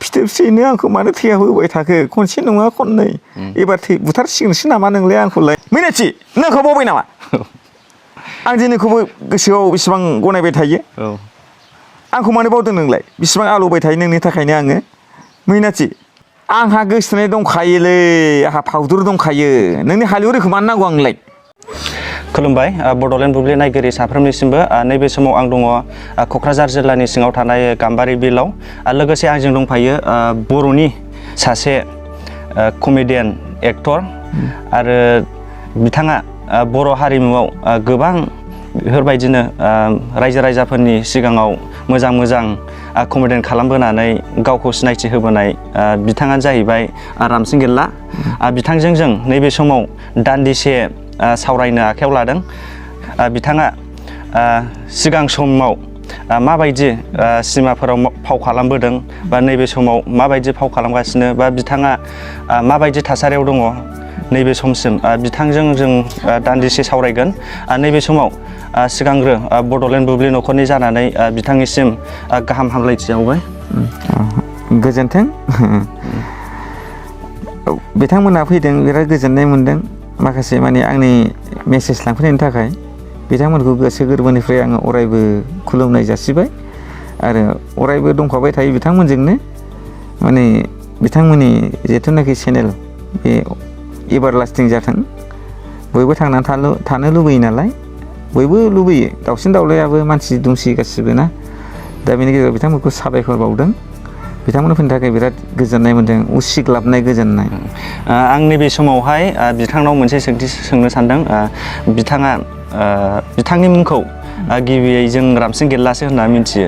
फिथोबसेयैनो आंखौ मानो थैया होबाय थाखो खनसे नङा खननै एबार बुथारसिगोनसो नामा नोंलाय आंखौलाय मैनाथि नोंखौ बावबाय नामा आं दिनैखौबो गोसोआव बेसेबां गनायबाय थायो आंखौ मानो बावदों नोंलाय बेसेबां आलौबाय थायो नोंनि थाखायनो आङो मैनाथि आंहा गोसोथोनाय दंखायोलै आंहा फाउदुर दंखायो नोंनि हालेवरिखौ मानो नांगौ आंलाय खुलुमबाय बड'लेण्ड बुब्लि नायगिरि साफ्रोमनिसिमबो नैबे समाव आं दङ क'क्राझार जिल्लानि सिङाव थानाय गाम्बारि बिलआव लोगोसे आंजों दंफायो बर'नि सासे कमेडियान एक्टर आरो बिथाङा बर' हारिमुआव गोबां बेफोरबायदिनो रायजो राजाफोरनि सिगाङाव मोजां कमेडियान खालामबोनानै गावखौ सिनायथि होबोनाय बिथाङानो जाहैबाय रामसिं गेल्ला बिथांजों जों नैबे समाव दान्दिसे सावरायनो आखायाव लादों बिथाङा सिगां समाव माबायदि सिनेमाफोराव फाव खालामबोदों बा नैबे समाव माबायदि फाव खालामगासिनो बा बिथाङा माबायदि थासारियाव दङ नैबे समसिम बिथांजों जों दान्दिसे सावरायगोन नैबे समाव सिगांग्रो बड'लेण्ड बुब्लि न'खरनि जानानै बिथांनिसिम गाहाम हामलायथि जाबाय गोजोन्थों बिथांमोना फैदों बिराद गोजोननाय मोनदों माखासे माने आंनि मेसेज लांफैनायनि थाखाय बिथांमोनखौ गोसो गोरबोनिफ्राय आङो अरायबो खुलुमनाय जासिबाय आरो अरायबो दंफाबाय थायो बिथांमोनजोंनो माने बिथांमोननि जिथुनाखि चेनेल बे एभारलास्टिं जाथों बयबो थांनानै थानो लुबैयो नालाय बयबो लुबैयो दाउसिन दाउलायाबो मानसि दुमसि गासिबो ना दा बेनि गेजेराव बिथांमोनखौ साबायखर बावदों बिथांमोनफोरनि थाखाय बिराद गोजोननाय मोन्दों उसिग्लाबनाय गोजोननाय आं नैबे समावहाय बिथांनाव मोनसे सोंथि सोंनो सानदों बिथाङा बिथांनि मुंखौ गिबियै जों रामसिं गेल्लासो होनना मिथियो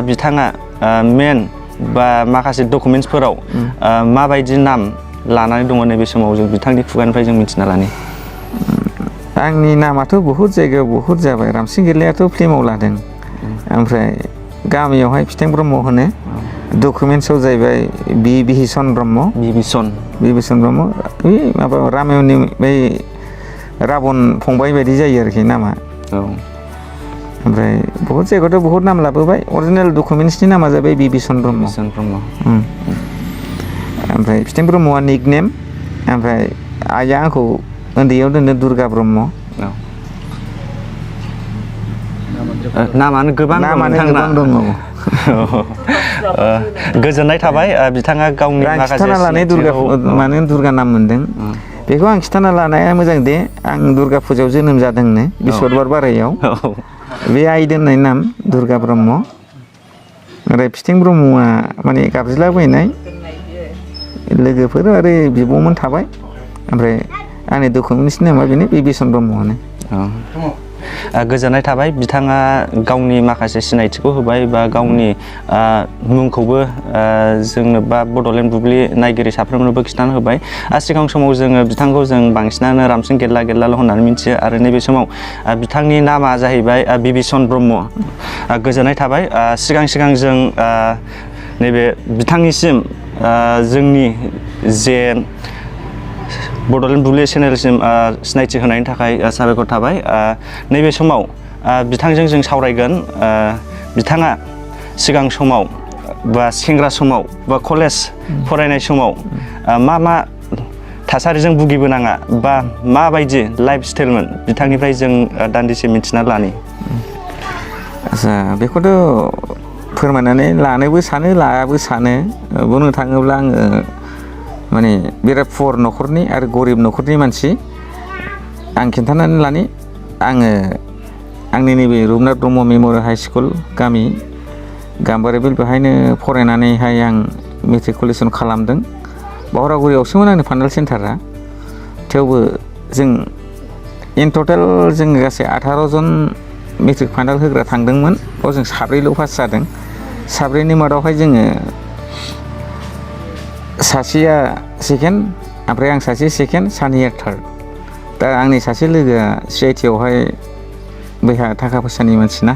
बिथाङा मेन बा माखासे डकुमेन्टसफोराव माबायदि नाम लानानै दङ नैबे समाव जों बिथांनि खुगानिफ्राय जों मिथिना लानि आंनि नामाथ' बहुद जायगायाव बहुद जाबाय रामसिं गेल्लायाथ' फिल्माव लादों ओमफ्राय गामियावहाय फिथें ब्रह्म होनो डकुमेन्टसआव जाहैबाय बिभीषण ब्रह्म बिभीषण ब्रह्म बे माबा रामायणनि बै राबन फंबाय बायदि जायो आरोखि नामा ओमफ्राय बहुद जायगायावथ' बहुद नाम लाबोबाय अरिजिनेल डकुमेन्टसनि नामा जाबाय बिभीषण ब्रह्म ओमफ्राय फिथें ब्रह्मआ निकनेम ओमफ्राय आइया आंखौ उन्दैयाव दोनो दुर्गा ब्रह्म नामानो गोबां दङ गोजोननाय थाबाय बिथाङा गावनि माखासे खिथाना लानाय मानो दुर्गा नाम मोन्दों बेखौ आं खिथाना लानाया मोजां दे आं दुर्गा फुजायाव जोनोम जादोंनो बिस्वरबार बारायाव बे आइ दोननाय नाम दुर्गा ब्रह्म ओमफ्राय फिथें ब्रह्मआ माने गाबज्रिलाबायनाय लोगोफोर आरो बिब'मोन थाबाय ओमफ्राय आंनि डकुमेन्टसनि नामा बेनो बिभीषण ब्रह्मआनो गोजोननाय थाबाय बिथाङा गावनि माखासे सिनायथिखौ होबाय बा गावनि मुंखौबो जोंनो बा बड'लेण्ड बुब्लि नायगिरि साफ्रोमनोबो खिन्थाना होबाय सिगां समाव जोङो बिथांखौ जों बांसिनानो रामसिं गेल्लाल' होननानै मिथियो आरो नैबे समाव बिथांनि नामा जाहैबाय बिभीषण ब्रह्म गोजोननाय थाबाय सिगां जों नैबे बिथांनिसिम जोंनि जे बड'लेण्ड बुब्लि चेनेलसिम सिनायथि होनायनि थाखाय साबायखर थाबाय नैबे समाव बिथांजों जों सावरायगोन बिथाङा सिगां समाव बा सेंग्रा समाव बा कलेज फरायनाय समाव मा थासारिजों भुगिबोनाङा बा माबायदि लाइफ स्टाइलमोन बिथांनिफ्राय जों दान्दिसे मिथिना लानि आच्छा बेखौथ' फोरमायनानै लानोबो सानो लायाबो सानो बुंनो थाङोब्ला आङो माने बिराद पुवर न'खरनि आरो गरिब न'खरनि मानसि आं खिन्थानानै लानि आङो आंनि नैबे Rupnath Brahma memorial high school गामि गाम्बारि बिल बेहायनो फरायनानैहाय आं मेट्रिकुलेसन खालामदों बावरागुरियावसोमोन आंनि फाइनाल सेन्टारा थेवबो जों इन टटेल जों गासै 18 जन मेट्रिक फाइनाल होग्रा थांदोंमोन बेयाव जों 4ल' पास जादों 4नि मादावहाय जोङो सासेया सेकेन्ड ओमफ्राय आं सासे सेकेन्ड सानैया थार्ड दा आंनि सासे लोगोआ CITआवहाय बैहा थाखा फैसानि मानसि ना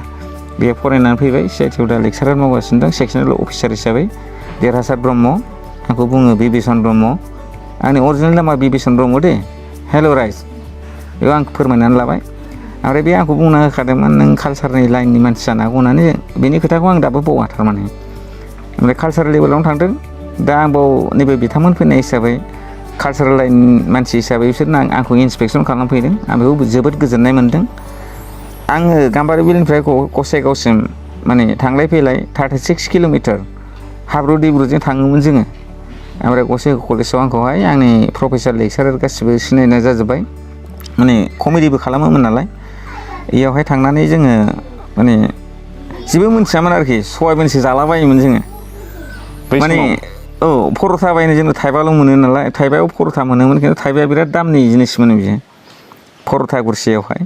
बे फरायनानै फैबाय CITआव दा लेक्सारार मावगासिनो दं सेक्सनेल अफिसार हिसाबै देरहासार ब्रह्म आंखौ बुङो बिभीषण ब्रह्म आंनि अरिजिनेल नामा बिभीषण ब्रह्म दे हेल' राइस बेयाव आं फोरमायनानै लाबाय ओमफ्राय बे आंखौ बुंना होखादोंमोन नों कालसारनि लाइननि मानसि जानो हागौ होननानै बेनि खोथाखौ आं दाबो बावा थारमाने ओमफ्राय कालसारेल लेभेलावनो थांदों दा आं बाव नैबे बिथांमोन फैनाय हिसाबै कालसारेल लाइन मानसि हिसाबै बिसोरनो आंखौ इन्सपेक्सन खालामफैदों आं बेखौ जोबोद गोजोननाय मोन्दों आङो गाम्बारि बिलनिफ्राय गसाइगावसिम माने थांलाय फैलाय 36 किल'मिटार हाब्रु दैब्रुजों थाङोमोन जोङो ओमफ्राय गसाइगाव कलेजाव आंखौहाय आंनि प्रफेसार लेक्सारार गासिबो सिनायनाय जाजोब्बाय माने कमेडिबो खालामोमोन नालाय इयावहाय थांनानै जोङो माने जेबो मिथियामोन आरोखि सयाबिनसो जालाबायोमोन जोङो माने औ पर'था बायनो जोंनो थाइबाल' मोनो नालाय थाइबायाव पर'था मोनोमोन खिन्थु थाइबाया बिराद दामनि जिनिसमोन बियो पर'था गरसेयावहाय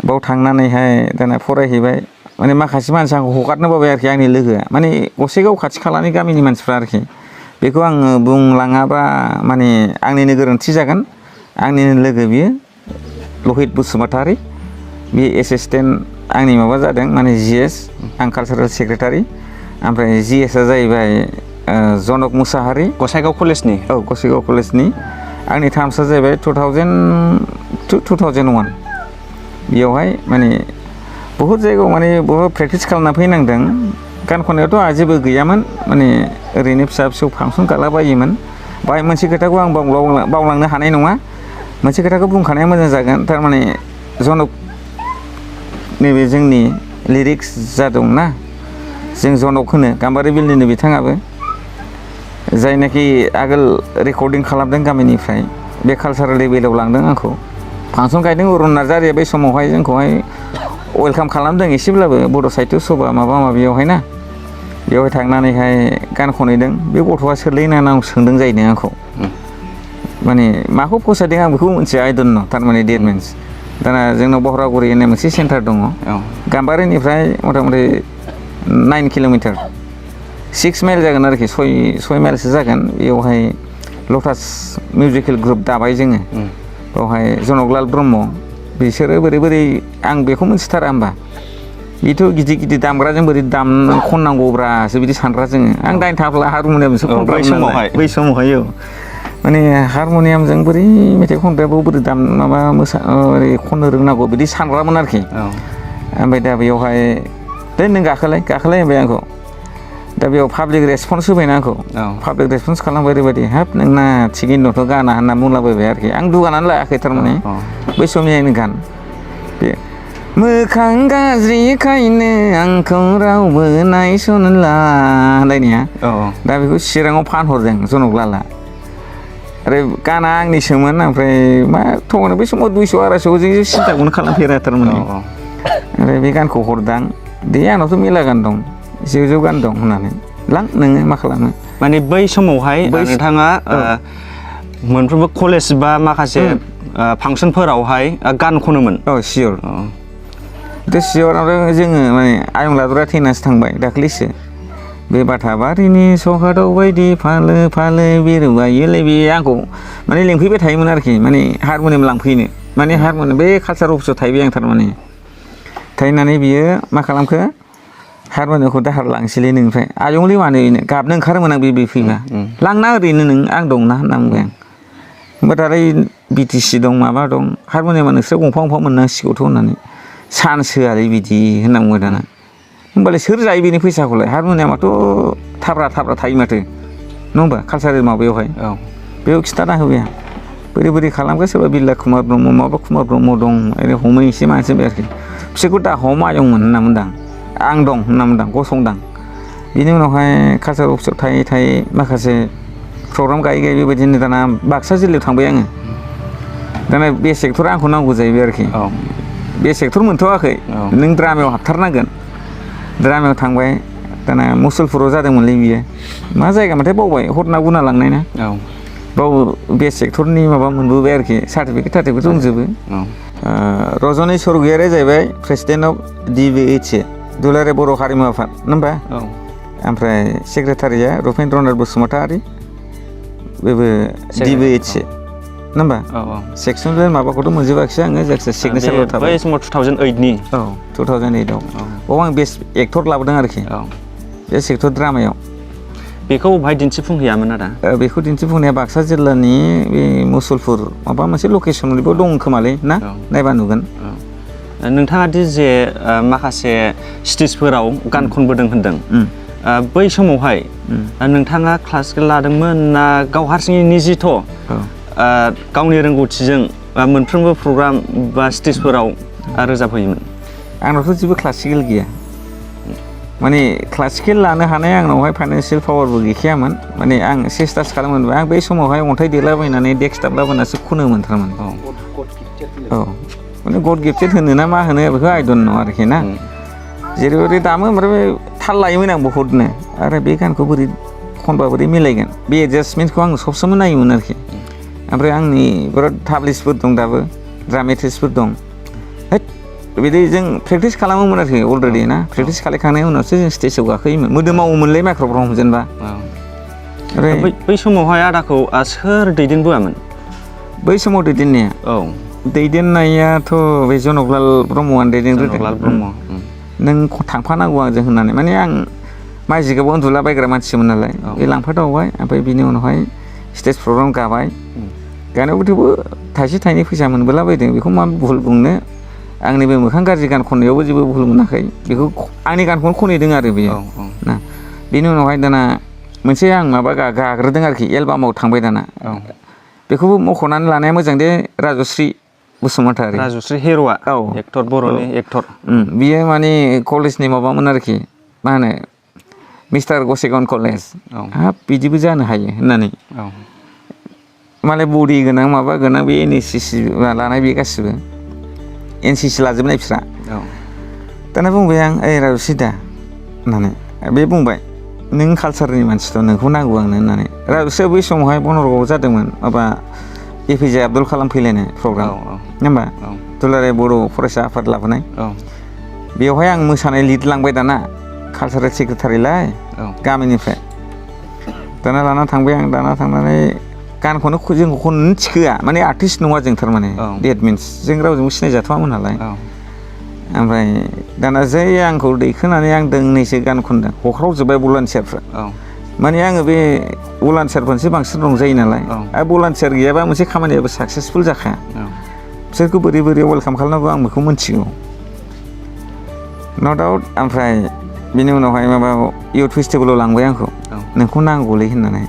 बाव थांनानैहाय दाना फरायहैबाय माने माखासे मानसि आंखौ हगारनो बाबाय आरोखि आंनि लोगोआ माने गसाइगाव खाथि खालानि गामिनि मानसिफ्रा आरोखि बेखौ आङो बुंलाङाबा माने आंनिनो गोरोन्थि जागोन आंनिनो लोगो बियो लहित बसुमतारी बे एसिसटेन्ट आंनि माबा जादों माने जिएस आं कालसारेल सेक्रेटारि ओमफ्राय जिएसआ जाहैबाय जनक मुसाहारि गसाइगाव कलेजनि औ गसाइगाव कलेजनि आंनि टार्मसआ जाहैबाय 2000-2001 बेयावहाय माने बहुद जायगायाव माने बहुत प्रेक्टिस खालामना फैनांदों गान खननायावथ' आंहा जेबो गैयामोन माने ओरैनो फिसा फिसौ फांसन गालाबायोमोन बाहाय मोनसे खोथाखौ आं बावलांनो हानाय नङा मोनसे खोथाखौ बुंखानाया मोजां जागोन थारमाने जनक नैबे जोंनि लिरिक्स जादोंना जों जनक होनो गाम्बारि बिलनिनो बिथाङाबो जायनाखि आगोल रेकर्डिं खालामदों गामिनिफ्राय बे कालसारेल लेभेलाव लांदों आंखौ फांसन गायदों अरुण नार्जारिया बै समावहाय जोंखौहाय वेलकाम खालामदों एसेब्लाबो बड' साहित्य सभा माबा माबियावहाय ना बेवहाय थांनानैहाय गान खनहैदों बे गथ'आ सोरलै होननानै आं सोंदों जाहैदों आंखौ माने माखौ फसायदों आं बेखौ मिथिया आइ डन्ट न' थारमाने देट मिन्स दाना जोंनाव बहरागुरि होननाय मोनसे सेन्टार दङ गाम्बारिनिफ्राय मथा मथि 9 किल'मिटार 6 माइल जागोन आरोखि 6 माइलसो जागोन बेयावहाय लटास मिउजिकेल ग्रुप दाबाय जोङो बेवहाय जनकलाल ब्रह्म बिसोरो बोरै आं बेखौ मिथिथारा होमबा बेथ' गिदिर गिदिर दामग्राजों बोरै खननांगौब्रासो बिदि सानग्रा जोङो आं दाइन थाफ्ला हारम'नियामसो खनग्रा बै समावहाय औ माने हारम'नियामजों बोरै मेथाइ खनग्रायाबो बोरै माबा ओरै खननो रोंनांगौ बिदि सानग्रामोन आरोखि ओमफ्राय दा बेयावहाय दे नों गाखोलाय होनबाय आंखौ दा बेयाव पाब्लिक रेसपन्स होबायना आंखौ पाब्लिक रेसपन्स खालामबाय ओरैबायदि हाब नोंना थिगैनो दंथ' गाना होनना बुंलाबायबाय आरोखि आं दुगानानै लायाखै थारमाने बै समनि आंनि गान बे मोखां गाज्रिखायनो आंखौ रावबो नायसनला होनलायनाया दा बेखौ चिराङाव फानहरदों जनकलाला आरो गाना आंनिसोमोन ओमफ्राय मा थगायनो बै समाव 200-250 जों सिन्थाखौनो खालामफेरा थारमाने आरो बे गानखौ हरदां दे आंनावथ' मेला गान दं 100 गान दं होननानै लां नोङो मा खालामो माने बै समावहाय नोंथाङा मोनफ्रोमबो कलेज बा माखासे फांसनफोरावहाय गान खनोमोन औ सियर दा सियर आरो जोङो माने आयं लादुरा थैनासो थांबाय दाख्लैसो बे बाथाबारिनि सखादाव बायदि फालो फालो बिरबायोलै बे आंखौ माने लिंफैबाय थायोमोन आरोखि माने हारम'नियाम लांफैनो माने हारम'नियाम बे कालसार अफिसाव थाहैबाय आं थारमाने थाहैनानै बियो मा खालामखो हारम'नियामखौ दाहार लांसैलै नोंनिफ्राय आयंलै मानो गाबनो ओंखारोमोन आं बे फैबा लांना ओरैनो नों आं दंना होनना बुंबाय आं होमबा दालाय बिटिसि दं माबा दं हारम'नियामा नोंसोर गंफा मोननांसिगौथ' होननानै चान्स होआलै बिदि होनना बुंबाय दाना होमबालाय सोर जायो बेनि फैसाखौलाय हारम'नियामाथ' थाब्रा थायो माथो नङा होमबा कालसारेल माबायावहाय बेयाव खिन्थाना होबाय आं बोरै खालामगोन सोरबा बिरला कुमार ब्रह्म माबा कुमार ब्रह्म दं ओरै हमो एसे मानसि आरोखि बिसोरखौ दा हम आयंमोन होनना बुंदां आं दं होनना बुंदां गसंदां बिनि उनावहाय कालसार अफिसाव थायै माखासे प्रग्राम गायै बेबायदिनो दाना बाक्सा जिल्लायाव थांबाय आङो दाना बे सेक्टरा आंखौ नांगौ जाहैबाय आरोखि बे सेक्टर मोनथ'वाखै नों द्रामायाव हाबथारनांगोन द्रामायाव थांबाय दाना मुसलपुराव जादोंमोनलै बियो मा जायगामोनथाय बावबाय हरना गुना लांनाय ना बाव बे सेक्टरनि माबा मोनबोबाय आरोखि सार्टिफिकेट दंजोबो रजनी सरगयारिया जाहैबाय प्रेसिडेन्ट अफ DBHA दुलाराय बर' हारिमु आफाद नङा होमबा ओमफ्राय सेक्रेटारिया रुपेन्द्रनाथ बसुमतारी बेबो DBHA नङा होमबा सेक्सनेल माबाखौथ' मोनजोबाखिसै आङो जायखिजाया सिगनेसारल' थाबाय बै समाव 2008नि 2008आव बाव आं बेस्ट एक्टर लाबोदों आरोखि बे सेक्टर द्रामायाव बेखौ बहाय दिन्थिफुंहैयामोन आदा बेखौ दिन्थिफुंनाया बाक्सा जिल्लानि बे मुसलपुर माबा मोनसे लकेसन बेबो दं खोमालै ना नायबा नुगोन नोंथाङा दि जे माखासे स्टेजफोराव गान खनबोदों होनदों बै समावहाय नोंथाङा क्लासिकेल लादोंमोन ना गाव हारसिङै निजिथ' गावनि रोंगौथिजों मोनफ्रोमबो प्रग्राम बा स्टेजफोराव रोजाबहोयोमोन? आंनावथ' जेबो क्लासिकेल गैया माने क्लासिकेल लानो हानाय आंनावहाय फाइनान्सियेल पावारबो गैखायामोन माने आं सेस्टासो खालामोमोन आं बै समावहाय अन्थाइ देलाबायनानै डेक्स दाबलाबायनासो खनोमोन थारमाने औ माने गड गिफ्टेड होनो ना मा होनो बेखौ आइ डन्ट नो आरोखि ना जेरैबायदि दामो ओमफ्राय बे थाल लायोमोन आं बहुतनो आरो बे गानखौ बोरै खनबा बोरै मिलायगोन बे एडजास्टमेन्टखौ आं सब समाय नायोमोन आरोखि ओमफ्राय आंनि बिराद टाब्लिस्टफोर दं दाबो ड्रामेटिक्सफोर दं बिदि जों प्रेक्टिस खालामोमोन आरोखि अलरेडि ना प्रेक्टिस खालामखांनायनि उनावसो जों स्टेजाव गाखोयोमोन मोदोम मावोमोनलै माइक्र'फन जेनेबा बै समावहाय आदाखौ सोर दैदेनबोआमोन? बै समाव दैदेननाया दैदेननायाथ' बे जनकलाल ब्रह्मआनो दैदेनग्रोदों नों थांफानांगौ आंजों होननानै माने आं माइ जिगाबाव उन्दुलाबायग्रा मानसिमोन नालाय बे लांफादावबाय ओमफ्राय बिनि उनावहाय स्टेज प्रग्राम गाबाय गानायावबो थेवबो थाइसे थाइनै फैसा मोनबोलाबायदों बेखौ मा भुल बुंनो आंनि बे मोखां गाज्रि गान खननायावबो जेबो भुल मोनाखै बेखौ आंनि गानखौनो खनहैदों आरो बेयो ना बेनि उनावहाय दाना मोनसे आं माबा गाग्रोदों आरोखि एलबामाव थांबाय दाना बेखौबो मख'नानै लानाया मोजां दे राजश्री बसुमतारी राजश्री हिर'आ एक्टर बर'नि एक्टर बियो माने कलेजनि माबामोन आरोखि मा होनो मिस्टार गसेगन कलेज हाब बिदिबो जानो हायो होननानै मालाय बडि गोनां माबा गोनां बे NSCC लानाय बे गासिबो NCC लाजोबनाय बिस्रा दाना बुंबाय आं ओइ राजश्री दा होननानै बे बुंबाय नों कालसारनि मानसिथ' नोंखौ नांगौ आंनो होननानै राजश्रीया बै समावहाय बनरगावआव जादोंमोन माबा APJ आब्दुल कालाम फैलायनाय प्रग्राम नङा होमबा दुलाराय बर' फरायसा आफाद लाबोनाय बेवहाय आं मोसानाय लिड लांबाय दाना कालसारेल सेक्रेटारिलाय गामिनिफ्राय दाना लाना थांबाय आं दाना थांनानै गानखौनो जोंखौ खननो थिखोआ माने आर्टिस्ट नङा जों थारमाने डेट मिन्स जों रावजोंबो सिनायजाथ'वामोन नालाय ओमफ्राय दाना जै आंखौ दैखोनानै आं दोंनैसो गान खनदों हख्रावजोब्बाय भलान्टियारफ्रा माने आङो बे भलान्टियारफोरसो बांसिन रंजायो नालाय आरो भलान्टियार गैयाबा मोनसे खामानियाबो साक्सेसफुल जाखाया बिसोरखौ बोरै बोरै वेलकाम खालामनांगौ आं बेखौ मिथिगौ न' डाउट ओमफ्राय बिनि उनावहाय माबा इउथ फेस्टिभेलाव लांबाय आंखौ नोंखौ नांगौलै होननानै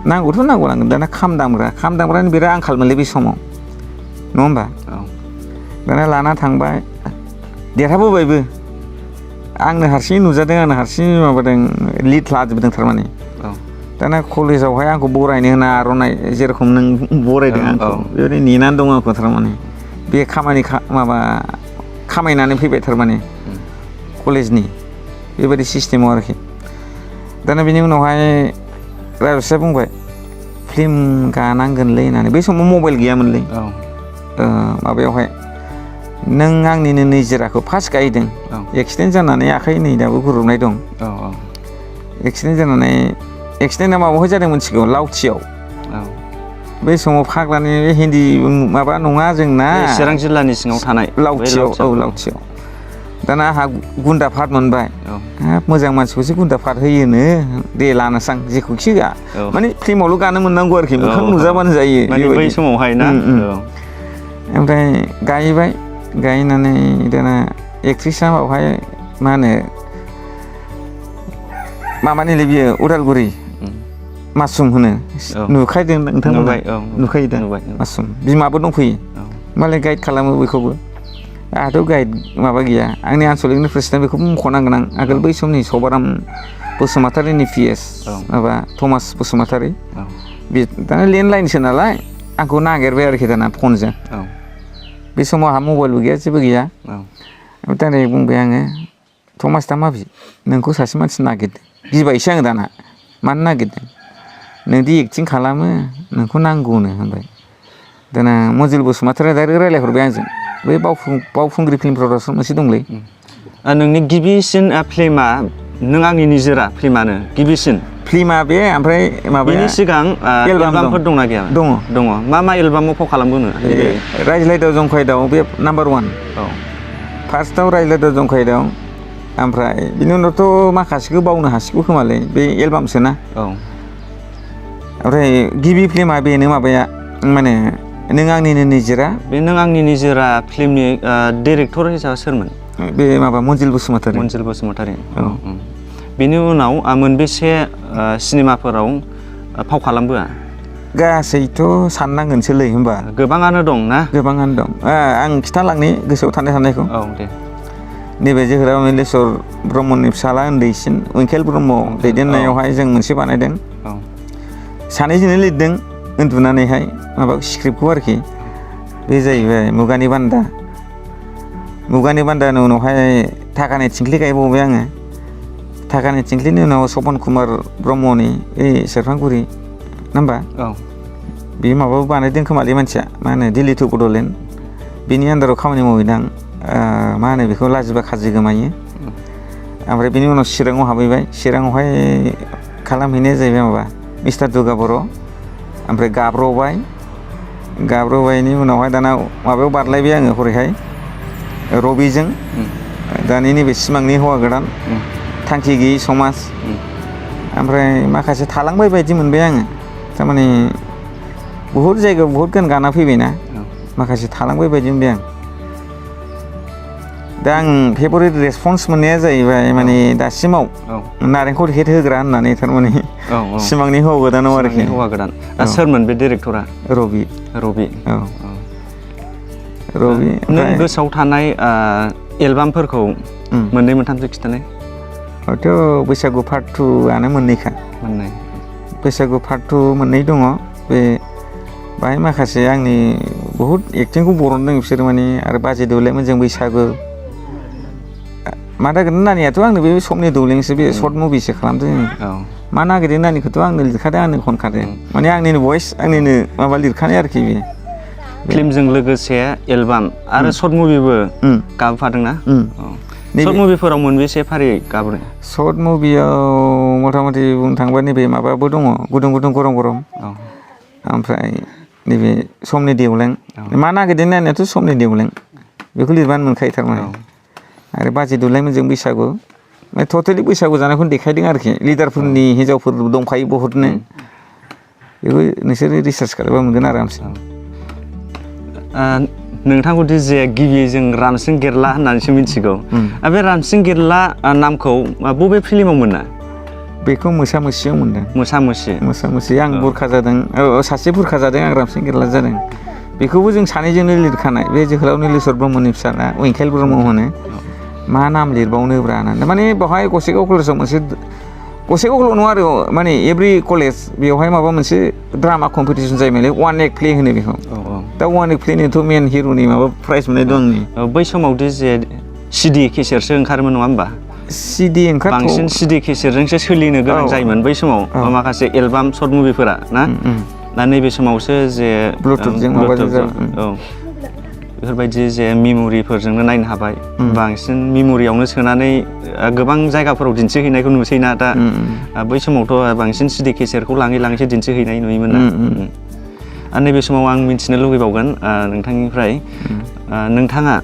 नांगौथ' नांगौ लांगोन दाना खाम दामग्रानि बिराद आंखालमोनलै बे समाव नङा होमबा दाना लाना थांबाय देरहाबोबायबो आंनो हारसिङै नुजादों आंनो हारसिङै माबादों लिड लाजोबदों थारमाने दाना कलेजावहाय आंखौ बरायनो होना आर'नाइ जेरखम नों बरायदों आंखौ बेबायदि नेनानै दं आंखौ थारमाने बे माबा खामायनानै फैबाय थारमाने कलेजनि बेबायदि सिस्टेमाव आरोखि दाना बिनि उनावहाय राजश्रीया बुंबाय फिल्म गानांगोनलै होननानै बै समाव मबाइल गैयामोनलै माबायावहाय नों आंनिनो निजिराखौ फार्स्ट गायदों एक्सिडेन्ट जानानै आखाइ नै दाबो गुरुबनाय दं एक्सिडेन्टआ माबाहाय जादों मिथिगौ लावथियाव बै समाव फाग्लानि हिन्दी माबा नङा जोंना चिरां जिल्लानि सिङाव थानाय लावथियाव दाना आंहा गुन्दा फाट मोनबाय हाब मोजां मानसिखौसो गुन्दा फाट होयोनो दे लानोसां जेखौखि गा माने फिल्मावल' गानो मोननांगौ आरोखि मोखां नुजाबानो जायो बै समावहाय ना ओमफ्राय गायबाय गायनानै दाना एक्ट्रिसा बावहाय मा होनो माबानिलै बियो उदालगुरि मासुम होनो नुखायदों नोंथांमोना नुखायो दा मासुम बिमाबो दंफैयो मालाय गाइड खालामो बयखौबो आंहाथ' गाइड माबा गैया आंनि आनसलिकनि प्रेसिडेन्ट बेखौबो मख'नांगोन आं आगोल बै समनि सभाराम बसुमतारीनि PS माबा थमास बसुमतारी बे दाना लेन्डलाइनसो नालाय आंखौ नागिरबाय आरोखि दाना फनजों बे समाव आंहा मबाइलबो गैया जेबो गैया दाना बुंबाय आङो थमास दा माबि नोंखौ सासे मानसि नागिरदों गिबायसो आङो दाना मानो नागिरदों नोंदि एक्टिं खालामो नोंखौ नांगौनो होनबाय दाना मजिल बसुमतारीया डाइरेक्ट रायज्लायहरबाय आंजों बै बावखुंग्रि फिल्म प्रडाक्सन मोनसे दंलै नोंनि गिबिसिन फिल्मा नों आंनि निजोरा फिल्मानो गिबिसिन फिल्मा बे ओमफ्राय बेनि सिगां एलबामफोर दंना गैया दङ मा एलबामाव फाव खालामबोनो रायज्लायदाव जंखायदाव बे नाम्बार 1 फार्स्टआव रायज्लायदाव जंखायदाव ओमफ्राय बिनि उनावथ' माखासेखौ बावनो हासिगौ खोमालै बे एलबामसोना ओमफ्राय गिबि फिल्मा बेनो माबाया माने नों आंनिनो निजोरा बे नों आंनि निजोरा फिल्मनि डिरेक्टर हिसाबै सोरमोन बे माबा मन्जिल बसुमतारी बेनि उनाव मोनबेसे सिनेमाफोराव फाव खालामबोआ? गासैथ' साननांगोनसोलै होमबा गोबाङानो दं ना? गोबाङानो दं। आं खिथालांनि गोसोआव थानायखौ। औ दे। नैबे जोहोलाव नीलेश्वर ब्रह्मनि फिसाला उन्दैसिन उइंकेल ब्रह्म दैदेननायावहाय जों मोनसे बानायदों। सानैजोंनो लिरदों उन्दुनानैहाय माबा स्क्रिप्टखौ आरोखि। बे जाहैबाय मुगानि बान्दा। मुगानि बान्दानि उनावहाय थाखानि थिंख्लि गायबावबाय आङो। थाखानि थिंख्लिनि उनाव सपन कुमार ब्रह्मनि सेरफांगुरि नङा होमबा? बे माबाबो बानायदों खोमालै मानसिया मा होनो दिल्ली टु बड'लेण्ड बेनि आन्दाराव खामानि मावहैदां मा होनो बेखौ लाजिबा खाजि गोमायो। ओमफ्राय बेनि उनाव चिराङाव हाबहैबाय। चिराङावहाय खालामहैनाया जाहैबाय माबा मिस्टार दुर्गा बर'। ओमफ्राय गाब्र'बायनि उनावहाय दाना माबायाव बारलायबाय आङो हरैहाय रबिजों दानि नैबे सिमांनि हौवा गोदान थांखि गैयि समाज। ओमफ्राय माखासे थालांबाय बायदि मोनबाय आङो थारमाने बहुद जायगायाव बहुद गान गाना फैबायना माखासे थालांबाय बायदि मोनबाय आं। दा आं फेभरेट रेसपन्स मोननाया जाहैबाय माने दासिमाव नारेंखल हेट होग्रा होननानै थारमाने सिमांनि हौवा गोदानाव आरोखि। हौवा गोदान सोरमोन बे डिरेक्टरा? रबि। नों गोसोआव थानाय एलबामफोरखौ मोननै मोनथामसो खिथानाय। हयथ' बैसागु पार्ट 2आनो मोननैखा। बैसागु पार्ट 2 मोननै दङ। बे बाहाय माखासे आंनि बहुद एक्टिंखौ बरनदों बिसोर माने आरो बाजै दौलायमोन जों बैसागु मा नागिरदों नानियाथ' आंनो बे समनि दौलेंसो बे सर्ट मुभिसो खालामदों। मा नागिरदों नानिखौथ' आंनो लिरखादों आंनो खनखादों माने आंनिनो भइस आंनिनो माबा लिरखानाय आरोखि बे। फिल्मजों लोगोसे एलबाम आरो सर्ट मुभिबो गाबोफादोंना? सर्ट मुभिफोराव मोनबेसे फारियै गाबोदों? सर्ट मुभियाव मथा मथि बुंनो थाङोबा नैबे माबाबो दङ गुदुं गुदुं गरम गरम। ओमफ्राय नैबे समनि देवलें मा नागिरदों नानियाथ' समनि देवलें बेखौ लिरबानो मोनखायो थारमाने। आरो बाजै दौलायमोनजों बैसागु टटेलि बैसागु जानायखौनो देखायदों आरोखि। लिडारफोरनि हिन्जावफोर दंखायो बहुतनो बेखौ नोंसोरो रिसार्च खालामबा मोनगोन आरामसे। नोंथांखौदि जे गिबि जों रामसिं गेरला होननानैसो मिथिगौ। बे रामसिं गेरला नामखौ बबे फिल्माव मोना? बेखौ मोसा मोसियाव मोनदों। मोसा मोसि आं बुरखा जादों सासे बुरखा जादों आं रामसिं गेरला जादों। बेखौबो जों सानैजोंनो लिरखानाय बे जोहोलाव नीलेश्वर ब्रह्मनि फिसाला उइंकेल ब्रह्म होनो। मा नाम लिरबावनोब्रा होननानै माने बेवहाय गसाइगाव कलेजाव मोनसे गसाइगावल' नङा आरो माने एभ्रि कलेज बेवहाय माबा मोनसे ड्रामा कम्पिटिसन जायोमोनलै वान एक्ट प्ले होनो बेखौ। दा वान एक्ट प्लेनिथ' मेन हिर'नि माबा प्राइज मोननाय दं आंनि। बै समावदि जे सिडि केसेटसो ओंखारोमोन नङा होमबा? सिडि ओंखार बांसिन सिडि केसेटजोंसो सोलिनो गोनां जायोमोन बै समाव माखासे एलबाम सर्ट मुभिफोरा ना? दा नैबे समावसो जे ब्लुटुथजों बेफोरबायदि जे मेम'रिफोरजोंनो नायनो हाबाय। बांसिन मेम'रियावनो सोनानै गोबां जायगाफोराव दिन्थिहैनायखौ नुसैना दा। बै समावथ' बांसिन सिडि केसेटखौ लाङैसो दिन्थिहैनाय नुयोमोन ना। नैबे समाव आं मिथिनो लुगैबावगोन नोंथांनिफ्राय नोंथाङा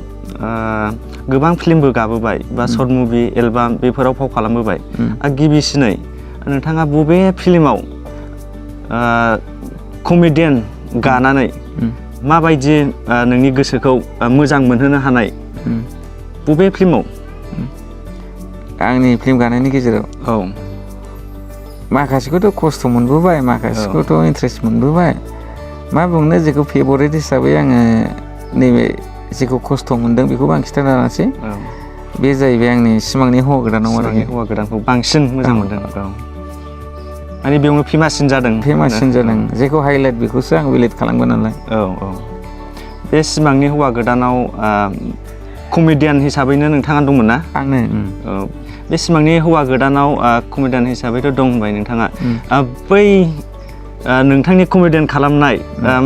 गोबां फिल्मबो गाबोबाय बा सर्ट मुभि एलबाम बेफोराव फाव खालामबोबाय। गिबिसिनै नोंथाङा बबे फिल्माव कमेडियान गानानै माबायदि नोंनि गोसोखौ मोजां मोनहोनो हानाय बबे फिल्माव? आंनि फिल्म गानायनि गेजेराव माखासेखौथ' खस्थ' मोनबोबाय माखासेखौथ' इन्ट्रेस्ट मोनबोबाय। मा बुंनो जेखौ फेभरेट हिसाबै आङो नैबे जेखौ खस्थ' मोनदों बेखौबो आं खिथाना लानोसै। बे जाहैबाय आंनि सिमांनि हौवा गोदानाव आरोखि। हौवा गोदानखौ बांसिन मोजां मोनदों माने बेयावनो फेमाससिन जादों। जेखौ हाइलाइट बेखौसो आं हाइलाइट खालामगोन नालाय। बे सिमांनि हौवा गोदानाव कमेडियान हिसाबैनो नोंथाङा दंमोन ना? आंनो। बे सिमांनि हौवा गोदानाव कमेडियान हिसाबैथ' दं होनबाय नोंथाङा। बै नोंथांनि कमेडियान खालामनाय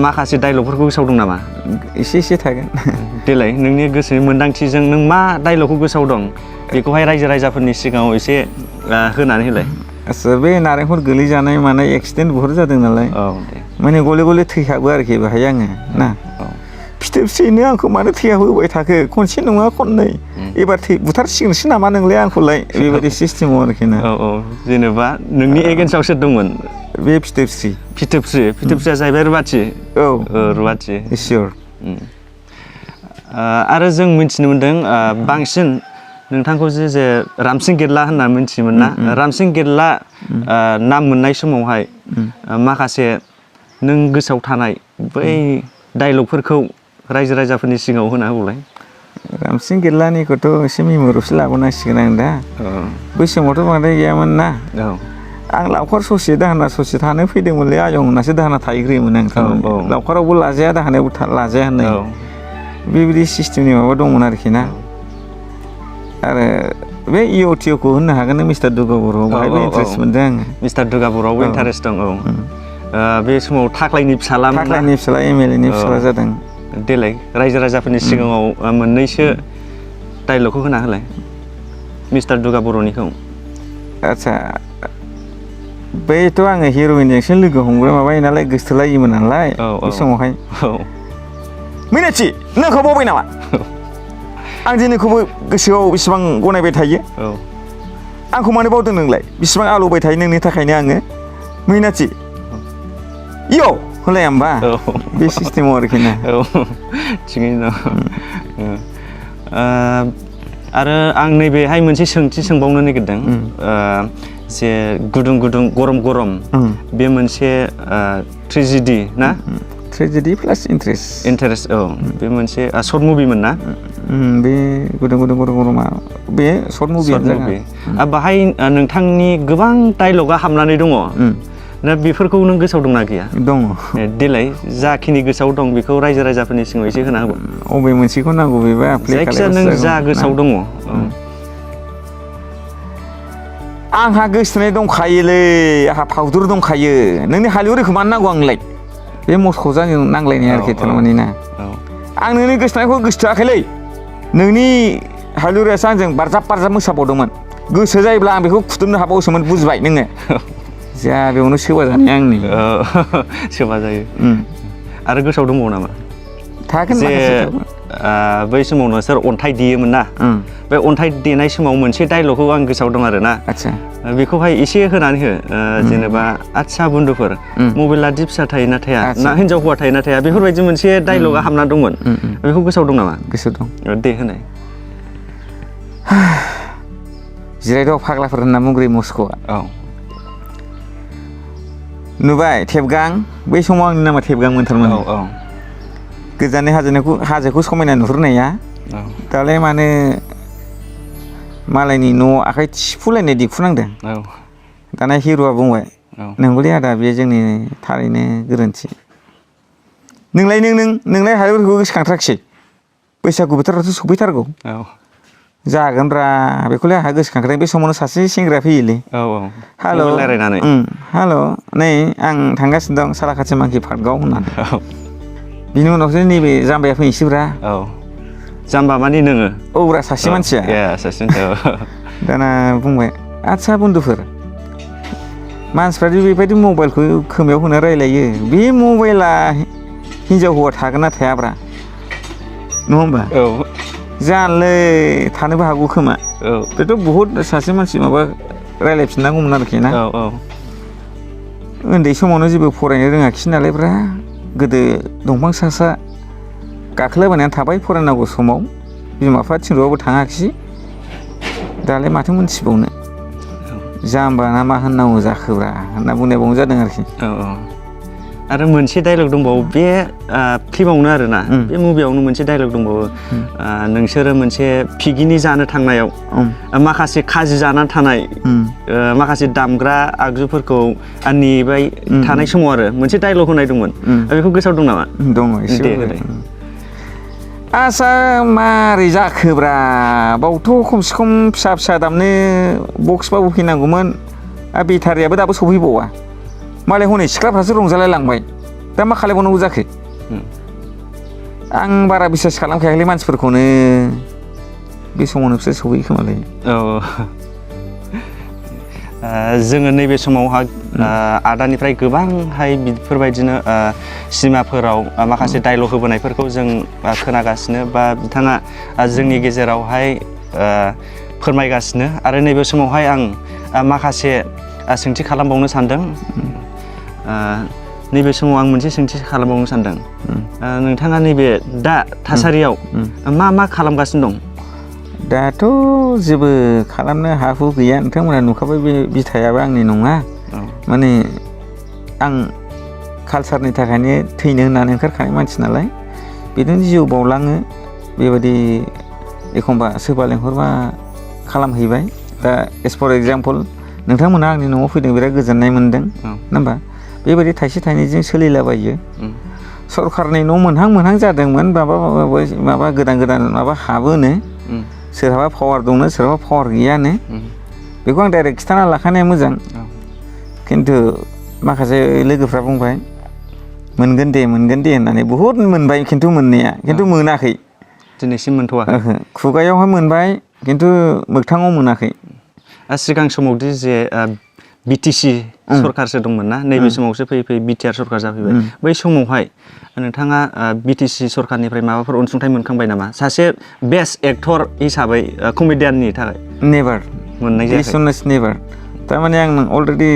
माखासे डायलगफोरखौ गोसोआव दं नामा? एसे थागोन। देलाय नोंनि गोसोनि मोन्दांथिजों नों मा डायलगखौ गोसोआव दं बेखौहाय रायजो राजाफोरनि सिगाङाव एसे होनानै होलाय। आच्चा बे नारेंखल गोलैजानाय माने एक्सिडेन्ट बहुद जादों नालाय माने गले गले थैखाबो आरोखि बेहाय आङो ना। फिथोबसेयैनो आंखौ मानो थैहाबोबाय थाखो खनसे नङा खननै एबार बुथारसिगोनसो नामा नोंलाय आंखौलाय बेबायदि सिस्टेमाव आरोखि ना। जेनेबा नोंनि एगेन्स्टआव सोर दंमोन? बे फिथोबस्रिया जाहैबाय रुवाथि। सियर। आरो जों मिथिनो मोन्दों बांसिन नोंथांखौ जे रामसिं गेदला होनना मिथियोमोन ना रामसिं गेदला नाम मोननाय समावहाय माखासे नों गोसोआव थानाय बै डायलगफोरखौ रायजो राजाफोरनि सिगाङाव होना होबावलाय रामसिं गेदलानिखौथ' एसे मेम'रियावसो लाबोनांसिगोन आं दा बै समावथ' बांद्राय गैयामोन ना आं लावखार ससे दाहोना ससे थानो फैदोंमोनलै आयं होननासो दाहोना थाहैग्रोयोमोन आं लावखारावबो लाजाया दाहोनायावबो लाजाया होननाय बेबायदि सिस्टेमनि माबा दंमोन आरोखि ना आरो बे इअटिअखौ होननो हागोन नों मिस्टार दुगा बर' बाहायबो इन्टारेस्ट मोनदों आङो मिस्टार दुगा बर'आवबो इन्टारेस्ट दं बे समाव थाख्लायनि फिसाला एमएलएनि फिसाला जादों देलाय रायजो राजाफोरनि सिगाङाव मोननैसो डायलगखौ होना होलाय मिस्टार दुगा बर'निखौ आदसा बैथ' आङो हिर'इनजोंसो लोगो हमग्रा माबायो नालाय गोसथोलायोमोन नालाय बे समावहाय मिनाथि नोंखौ बावबाय नामा आं दिनैखौबो गोसोआव बेसेबां गनायबाय थायो आंखौ मानो बावदों नोंलाय बेसेबां आलौबाय थायो नोंनि थाखायनो आङो मिनाथि इय होनलाया होमबा बे सिस्टेमाव आरोखि ना थिगैनो दं आरो आं नैबेहाय मोनसे सोंथि सोंबावनो नागिरदों जे गुदुं गुदुं गरम गरम बे मोनसे ट्रेजेडि ना ट्रेजेडि प्लास इन्टारेस्ट बे मोनसे सर्ट मुभिमोन ना बे गुदुं गुदुं गरम गरमा बे सर्ट मुभि बाहाय नोंथांनि गोबां डायलगा हाबनानै दङ दा बेफोरखौ नों गोसोआव दंना गैया दङ देलाय जाखिनि गोसोआव दं बेखौ रायजो राजाफोरनि सिगाङाव एसे होना होबा अबे मोनसेखौ नांगौ बेबा जायखिजाया नों जा गोसोआव दङ आंहा गोसोनाय दंखायोलै आंहा फावदुर दंखायो नोंनि हालेवरिखौ मानो नांगौ आंलाय बे मस्क'जों नांलायनाय आरोखि थारमाने ना आं नोंनि गोसोनायखौ गोसोथोआखैलै नोंनि हालेवरियासो आंजों बारजाब बारजाब मोसाबावदोंमोन गोसो जायोब्ला आं बेखौ खुदुमनो हाबावोसोमोन बुजिबाय नोङो जा बेयावनो सोबा जानाय आंनि सोबा जायो आरो गोसोआव दंबावो नामा थागोन जे बै समाव नोंसोर अन्थाइ देयोमोन ना बे अन्थाइ देनाय समाव मोनसे डायलगखौ आं गोसोआव दं आरो ना बेखौहाय एसे होनानै हो जेनेबा आदसा बन्धुफोर मबाइला दि फिसा थायोना थाया ना हिन्जाव हौवा थायोना थाया बेफोरबायदि मोनसे डायलगा हाबना दंमोन बेखौ गोसोआव दं नामा गोसोआव दं दे होनाय जिरायद' फाग्लाफोर होनना बुंग्रोयो मस्क'आ नुबाय थेबगां बै समाव आंनि नामा थेबगां मोनथारमोन गोजाननि हाजोखौ समायना नुहुरनाया दालाय मानो मालायनि न' आखाइ थिफुलायनाय दिखुनांदों दाना हिर'आ बुंबाय नंगौलै आदा बेयो जोंनि थारैनो गोरोन्थि नोंलाय हालेवरिखौ गोसोखांथाराखिसै बैसागु बोथोरावथ' सफैथारगौ जागोनब्रा बेखौलाय आंहा गोसोखांखादों बे समावनो सासे सेंग्रा फैयोलै हेल' रायलायनानै हेल' नै आं थांगासिनो दं सालाखाथि मांखि पार्कआव होननानै बिनि उनावसो नैबे जाम्बाया फैनोसैब्रा जाम्बा मानि नोङो औब्रा सासे मानसिया दाना बुंबाय आदसा बन्धुफोर मानसिफ्रादि बेबायदि मबाइलखौ खोमायाव होना रायलायो बे मबाइला हिन्जाव हौवा थागोन ना थायाब्रा नङा होमबा जानोलै थानोबो हागौ खोमा बेथ' बहुद सासे मानसि माबा रायलायफिननांगौमोन आरोखि ना उन्दै समावनो जेबो फरायनो रोङाखिसै नालायब्रा गोदो दंफां सा सा गाखोलाबायनानै थाबाय फरायनांगौ समाव बिमा बिफा थिनहरबाबो थाङाखिसै दालाय माथो मोनथिबावनो जाम्बा ना मा होननांगौ जाखोब्रा होनना बुंनाय जादों आरोखि आरो मोनसे डायलग दंबावो बे फिल्मावनो आरोना बे मुभियावनो मोनसे डायलग दंबावो नोंसोरो मोनसे पिकनिक जानो थांनायाव माखासे खाजि जानानै थानाय माखासे दामग्रा आगजुफोरखौ नेबाय थानाय समाव आरो मोनसे डायलग होनाय दंमोन बेखौ गोसोआव दं नामा दङ एसे आसा मारै जाखोब्रा बावथ' खमसे खम फिसा फिसा दामनो बक्सबाबो फैनांगौमोन आरो बेटारियाबो दाबो सफैबावा मालाय हनै सिख्लाफ्रासो रंजालाय लांबाय दा मा खालामबावनांगौ जाखो आं बारा बिसास खालामखायाखैलै मानसिफोरखौनो बे समावनो बिसोर सहैयो खोमालै जोङो नैबे समावहा आदानिफ्राय गोबांहाय बेफोरबायदिनो सिनेमाफोराव माखासे डायलग होबोनायफोरखौ जों खोनागासिनो बा बिथाङा जोंनि गेजेरावहाय फोरमायगासिनो आरो नैबे समावहाय आं माखासे सोंथि खालामबावनो सानदों नैबे समाव आं मोनसे सोंथि खालामबावनो सानदों नोंथाङा नैबे दा थासारियाव मा खालामगासिनो दं दाथ' जेबो खालामनो हा हु गैया नोंथांमोना नुखाबाय बे बिथायाबो आंनि नङा माने आं कालसारनि थाखायनो थैनो होननानै ओंखारखानाय मानसि नालाय बिदिनो जिउ बावलाङो बेबायदि एखमबा सोरबा लेंहरबा खालामहैबाय दा एस फर एग्जाम्पल नोंथांमोना आंनि न'आव फैदों बिराद गोजोननाय मोनदों नङा होमबा बेबायदि थाइसे थाइनैजों सोलिलाबायो सरखारनि न' मोनहां जादोंमोन माबा गोदान माबा हाबोनो सोरहाबा पावार दंनो सोरहाबा पावार गैयानो बेखौ आं डाइरेक्ट खिन्थाना लाखानाया मोजां खिन्थु माखासे लोगोफ्रा बुंबाय मोनगोन दे होननानै बहुद मोनबाय खिन्थु मोननाया खिन्थु मोनाखै दिनैसिम मोनथ'वाखै खुगायावहाय मोनबाय खिन्थु मोगथाङाव मोनाखै सिगां समावदि जे बिटिसि सरकारसो दंमोन ना नैबे समावसो फैयै बिटिआर सरकार जाफैबाय बै समावहाय नोंथाङा बिटिसि सरकारनिफ्राय माबाफोर अनसुंथाइ मोनखांबाय नामा सासे बेस्ट एक्टर हिसाबै कमेडियाननि थाखाय नेभार मोननाय जायाखै नेभार थारमाने आं अलरेडि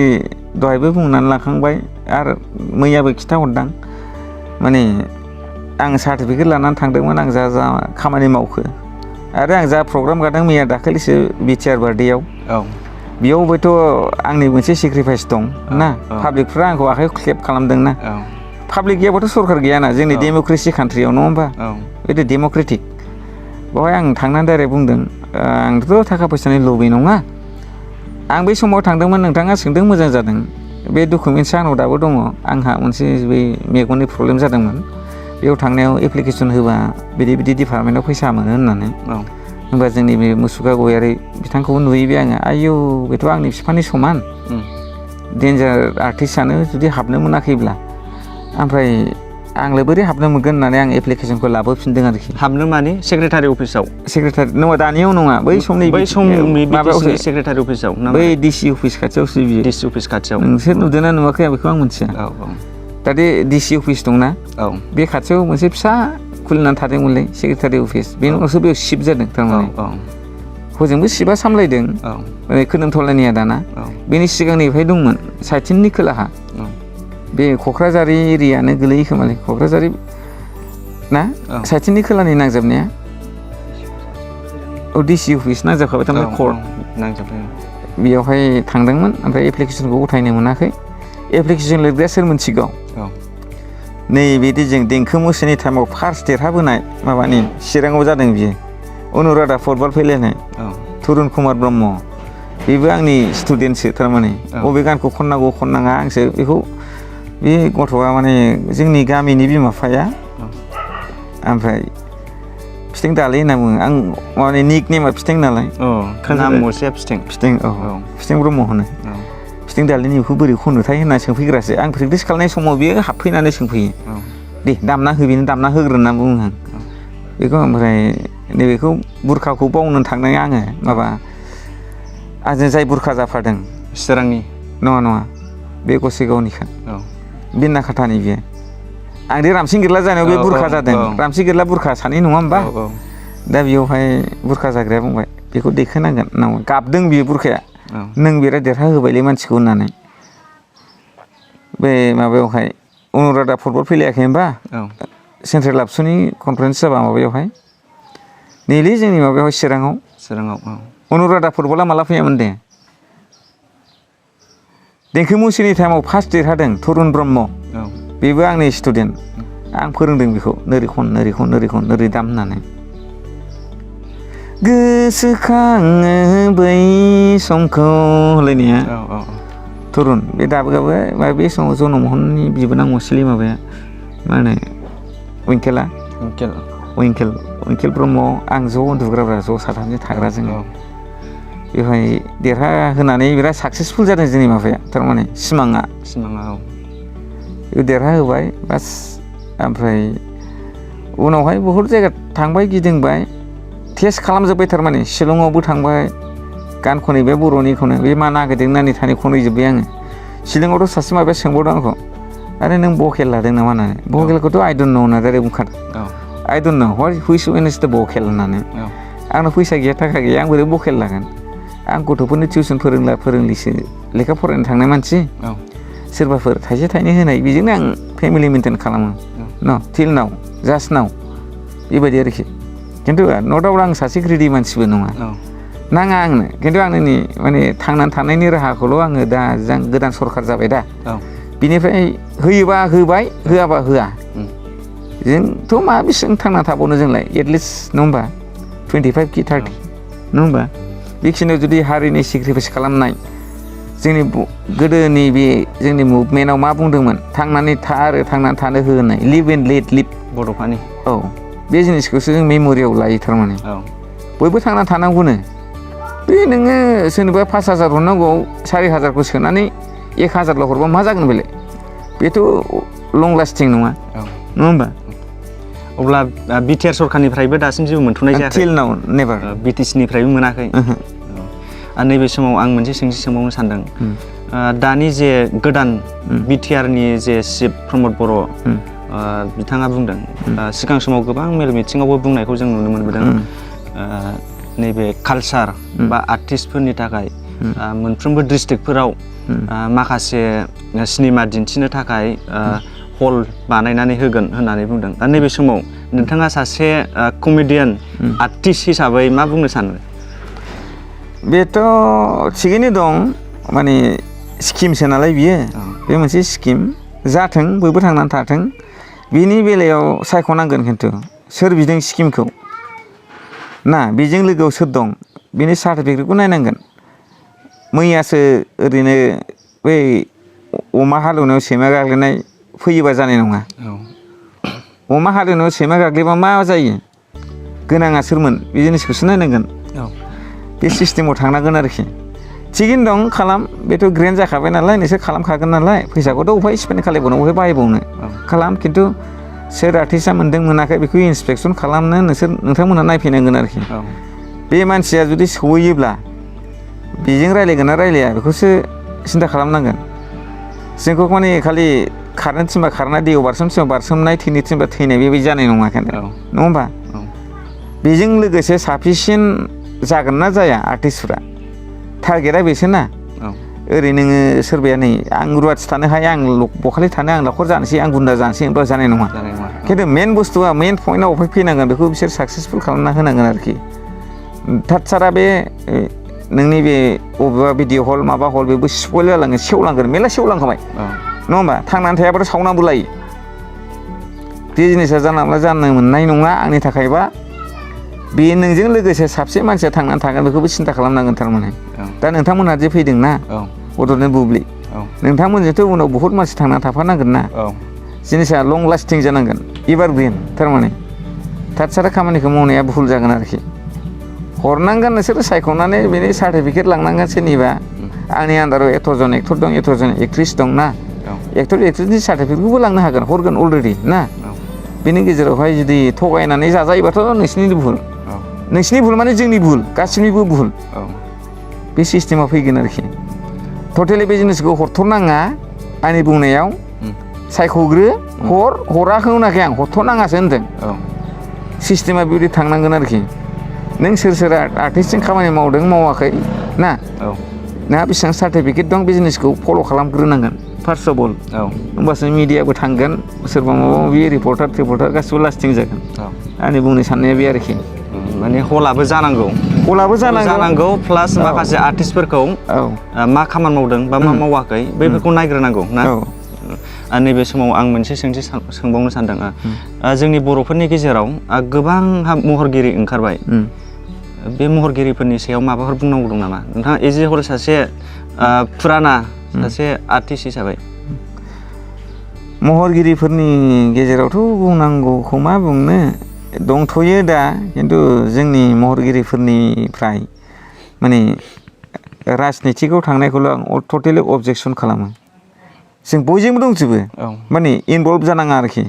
दहायबो बुंनानै लाखांबाय आरो मैयाबो खिन्थाहरदां माने आं सार्टिफिकेट लानानै थांदोंमोन आं जा खामानि मावखो आरो आं जा प्रग्राम गादों मैया दाखालिसो बिटिआर बार्थडेआव बेयावबोथ' आंनि मोनसे सेक्रिफाइस दं ना पाब्लिकफ्रा आंखौ आखाइ क्लेप खालामदों ना पाब्लिक गैयाबाथ' सरकार गैयाना जोंनि डेम'क्रेसि कान्ट्रियाव नङा होमबा बेथ' डेम'क्रेटिक बेवहाय आं थांनानै डाइरेक्ट बुंदों आंथ' थाखा फैसानि लबि नङा आं बै समाव थांदोंमोन नोंथाङा सोंदों मोजां जादों बे डकुमेन्टसा आंनाव दाबो दङ आंहा मोनसे बै मेगननि प्रब्लेम जादोंमोन बेयाव थांनायाव एप्लिकेसन होबा बिदि डिपार्टमेन्टआव फैसा मोनो होननानै होमबा जोंनि बे मुसुखा गयारि बिथांखौबो नुहैबाय आङो आयौ बेथ' आंनि बिफानि समान डेन्जार आर्टिस्टआनो जुदि हाबनो मोनाखैब्ला ओमफ्राय आंलाय बोरै हाबनो मोनगोन होननानै आं एप्लिकेसनखौ लाबोफिनदों आरोखि हाबनो माने सेक्रेटारि अफिसाव नङा दानियाव नङा बै समनि माबायावसो सेक्रेटारि अफिसाव बै डिसि अफिस खाथियावसो बियो डिसि अफिस खाथियाव नोंसोर नुदोंना नुवाखै बेखौ आं मिथिया दा बे डिसि अफिस दंना बे खाथियाव मोनसे फिसा खुलिनानै थादोंमोनलै सेक्रेटारि अफिस बेनि उनावसो बेयाव शिफ्ट जादों थारमाने हजोंबो शिफ्टआ सामलायदों खोदोमथलानिया दाना बेनि सिगांनिफ्राय दंमोन साइथिंनि खोलाहा बे क'क्राझारि एरियानो गोलैयो खोमालै क'क्राझारि ना साइथिंनि खोलानि नांजाबनाया डिसि अफिस नांजाबखाबाय थारमाने कर्ट नांजाबदों बेयावहाय थांदोंमोन ओमफ्राय एप्लिकेसनखौ गथायनो मोनाखै एप्लिकेसन लिरग्राया सोर मिथिगौ नैबेदि जों देंखो मोसानाय टाइमाव फार्स्ट देरहाबोनाय माबानि चिराङाव जादों बियो अनुराधा फुटबल फैलायनाय तरुन कुमार ब्रह्म बेबो आंनि स्टुडेन्टसो थारमाने बबे गानखौ खननांगौ खननाङा आंसो बेखौ बे गथ'आ माने जोंनि गामिनि बिमा बिफाया ओमफ्राय फिथिं दालै होनना बुङो आं माने निक नेमा फिथिं नालाय नाम मुसेया फिथिं फिथिं ब्रह्म होनो फिथिं दालिनि बेखौ बोरै खननोथाय होनना सोंफैग्रासो आं प्रेक्टिस खालामनाय समाव बियो हाबफैनानै सोंफैयो दे दामना हो बेनो दामना होग्रो होनना बुङो आं बेखौ ओमफ्राय नैबेखौ बुरखाखौ बावनो थांनाय आङो माबा आंजों जाय बुरखा जाफादों चिरांनि नङा बे गसाइगावनिखा बिनाखाथानि बियो आं दे रामसिं गिरला जानायाव बे बुरखा जादों रामसिं गिरला बुरखा सानै नङा होमबा दा बेयावहाय बुरखा जाग्राया बुंबाय बेखौ देखायनांगोन होनना गाबदों बियो बुरखाया नों बिराद देरहा होबायलै मानसिखौ होननानै बे माबायावहाय अनुराधा फुटबल फैलायाखै होनबा सेन्ट्रेल आबसुनि कनफारेन्स जाबा माबायावहाय नैलै जोंनि माबायावहाय चिराङाव अनुराधा फुटबला माला फैयामोन दे देंखो मोसानाय टाइमाव फार्स्ट देरहादों तरुन ब्रह्म बेबो आंनि स्टुडेन्ट आं फोरोंदों बेखौ नोरै खन नोरै दाम होननानै गोसोखाङो बै समखौ होनलायनाया तरुन बे दाबो गाबो बे समाव जनमहननि बिबोनां मुसुलि माबाया मा होनो उइंकेल ब्रह्म आं ज' उन्दुग्राब्रा ज' साथामजों थाग्रा जोङो बेवहाय देरहा होनानै बिराद साक्सेसफुल जादों जोंनि माबाया थारमाने सिमाङा देरहा होबाय बास ओमफ्राय उनावहाय बहुद जायगा थांबाय गिदिंबाय टेस्ट खालामजोब्बाय थारमाने शिलंआवबो थांबाय गान खनहैबाय बर'निखौनो बे मा नागिरदों नानि थानि खनहैजोब्बाय आङो शिलंआवथ' सासे माबाया सोंबावदों आंखौ आरे नों भकेल लादों नामा होननानै भकेलखौथ' आइ डन्ट नो होनना डाइरेक्ट बुंखादों I don't know which one is the vocal होननानै आंनाव फैसा गैया थाखा गैया आं बोरै भकेल लागोन आं गथ'फोरनि टिउसन फोरोंलिसो लेखा फरायनो थांनाय मानसि सोरबाफोर थाइसे थाइनै होनाय बेजोंनो आं फेमिलि मेनटेन खालामो न टिल नाव जास्ट नाव बेबायदि आरोखि खिन्थु न' डाउट आं सासे ग्रेडि मानसिबो नङा नाङा आंनो खिन्थु आंनि माने थांनानै थानायनि राहाखौल' आङो दा जों गोदान सरखार जाबाय दा बिनिफ्राय होयोबा होबाय होआबा होआ जोंथ' मा बेसेबां थांना थाबावनो जोंलाय एटलिस्ट नङा होमबा 25 कि 30 नङा होमबा बेखिनियाव जुदि हारिनि सेक्रिफाइस खालामनाय जोंनि गोदोनि बे जोंनि मुभमेन्टआव मा बुंदोंमोन थांनानै था आरो थांनानै थानो हो होननाय लिभ एन्ड लेट लिभ बड'फानि औ बे जिनिसखौसो जों मेम'रियाव लायो थारमाने बयबो थांनानै थानांगौनो बे नोङो सोरनोबा 5,000 हरनांगौआव 4,000खौ सोनानै 1,000ल' हरबा मा जागोन बेलाय बेथ' लं लास्टिं नङा नङा होमबा अब्ला बिटिआर सरखारनिफ्रायबो दासिम जेबो मोनथ'नाय जायाखै टिल नाउ नेभार बिटिसिनिफ्रायबो मोनाखै नैबे समाव आं मोनसे सोंथि सोंबावनो सानदों दानि जे गोदान बिटिआरनि जे चिफ प्रमद बर' बिथाङा बुंदों सिगां समाव गोबां मेल मिथिङावबो बुंनायखौ जों नुनो मोनबोदों नैबे कालचार बा आर्टिस्टफोरनि थाखाय मोनफ्रोमबो डिस्ट्रिक्टफोराव माखासे सिनेमा दिन्थिनो थाखाय हल बानायनानै होगोन होननानै बुंदों दा नैबे समाव नोंथाङा सासे कमेडियान आर्टिस्ट हिसाबै मा बुंनो सानो बेथ' थिगैनो दं माने स्किमसो नालाय बियो बे मोनसे स्किम जाथों बयबो थांनानै थाथों बिनि बेलायाव सायख'नांगोन खिन्थु सोर बिदों स्किमखौ ना बेजों लोगोआव सोर दं बिनि सार्टिफिकेटखौ नायनांगोन मैयासो ओरैनो बै अमा हालेवनायाव सैमा गाग्लिनाय फैयोबा जानाय नङा अमा हालेवनायाव सैमा गाग्लिबा मा जायो गोनाङा सोरमोन बे जिनिसखौसो नायनांगोन बे सिस्टेमाव थांनांगोन आरोखि थिगैनो दं खालाम बेथ' ग्रेन्ड जाखाबाय नालाय नोंसोर खालामखागोन नालाय फैसाखौथ' अफाय स्पेन्ड खालायबावनो अफाय बाहायबावनो खालाम खिन्थु सोर आर्टिस्टआ मोन्दों मोनाखै बेखौ इन्सपेक्सन खालामनो नोंथांमोनहा नायफैनांगोन आरोखि बे मानसिया जुदि सहैयोब्ला बेजों रायज्लायगोन ना रायज्लाया बेखौसो सिन्था खालामनांगोन जोंखौ माने खालि खारनो थिनबा खारनाय दैयाव बारसोम थिनबा बारसोमनाय थैनो थिनबा थैनाय बेबायदि जानाय नङा खिन्थु नङा होमबा बेजों लोगोसे साफिसियेन्ट जागोन ना जाया आर्टिस्टफ्रा टारगेटआ बेसो ना ओरै नोङो सोरबाया नै आं रुवाथि थानो हाया आं बखालि थानो आं लाखर जानोसै आं गुन्दा जानोसै होनबा जानाय नङा खिन्थु मेन बुस्थुआ मेन पइन्टआव अफाय फैनांगोन बेखौ बिसोर साक्सेसफुल खालामना होनांगोन आरोखि थाथसारा बे नोंनि बे बबेबा भिडिअ हल माबा हल बेबो स्पइल जालाङो सेवलांगोन मेरला सेवलांखाबाय नङा होमबा थांनानै थायाबाथ' सावनांबो लायो बे जिनिसा जानला मोनला जानो मोननाय नङा आंनि थाखायबा बे नोंजों लोगोसे साबसे मानसिया थांनानै थागोन बेखौबो सिन्था खालामनांगोन थारमाने दा नोंथांमोनहा जे फैदों ना बड'लेण्ड बुब्लि नोंथांमोनजोंथ' उनाव बहुद मानसि थांनानै थाफानांगोन ना जिनिसा लं लास्टिं जानांगोन एभारग्रिन थारमाने थाथसारा खामानिखौ मावनाया भुल जागोन आरोखि हरनांगोन नोंसोरो सायख'नानै बेनि सार्टिफिकेट लांनांगोन सोरनिबा आंनि आन्दाराव एथ'जन एक्टर दं एथ'जन एक्ट्रिस दं ना एक्टर एक्ट्रिसनि सार्टिफिकेटखौबो लांनो हागोन हरगोन अलरेडि ना बेनि गेजेरावहाय जुदि थगायनानै जाजायोबाथ' नोंसिनि भुल नोंसिनि भुल माने जोंनि भुल गासिनिबो भुल बे सिस्टेमा फैगोन आरोखि टटेलि बे जिनिसखौ हरथ'नाङा आंनि बुंनायाव सायख'ग्रो हराखै होनाखै आं हरथ'नाङासो होनदों सिस्टेमा बेबायदि थांनांगोन आरोखि नों सोर सोर आर्टिस्टजों खामानि मावदों मावाखै ना नोंहा बेसेबां सार्टिफिकेट दं बे जिनिसखौ फल' खालामग्रोनांगोन फार्स्ट अफ अल होमबासो मिडियाबो थांगोन सोरबा माबा माबि रिपर्टार गासिबो लास्टिं जागोन आंनि बुंनो साननाया बे आरोखि माने हलाबो जानांगौ प्लास माखासे आर्टिस्टफोरखौ मा खामानि मावदों बा मा मावाखै बैफोरखौ नायग्रोनांगौ ना नैबे समाव आं मोनसे सोंथि सोंबावनो सानदों जोंनि बर'फोरनि गेजेराव गोबां महरगिरि ओंखारबाय बे महरगिरिफोरनि सायाव माबाफोर बुंनांगौ दं नामा नोंथाङा एज ए हल सासे फुराना सासे आर्टिस्ट हिसाबै महरगिरिफोरनि गेजेरावथ' बुंनांगौखौ मा बुंनो दंथ'यो दा खिन्थु जोंनि महरगिरिफोरनिफ्राय माने राजनितिकआव थांनायखौल' आं टटेलि अबजेक्सन खालामो जों बयजोंबो दंजोबो माने इनभल्भ जानाङा आरोखि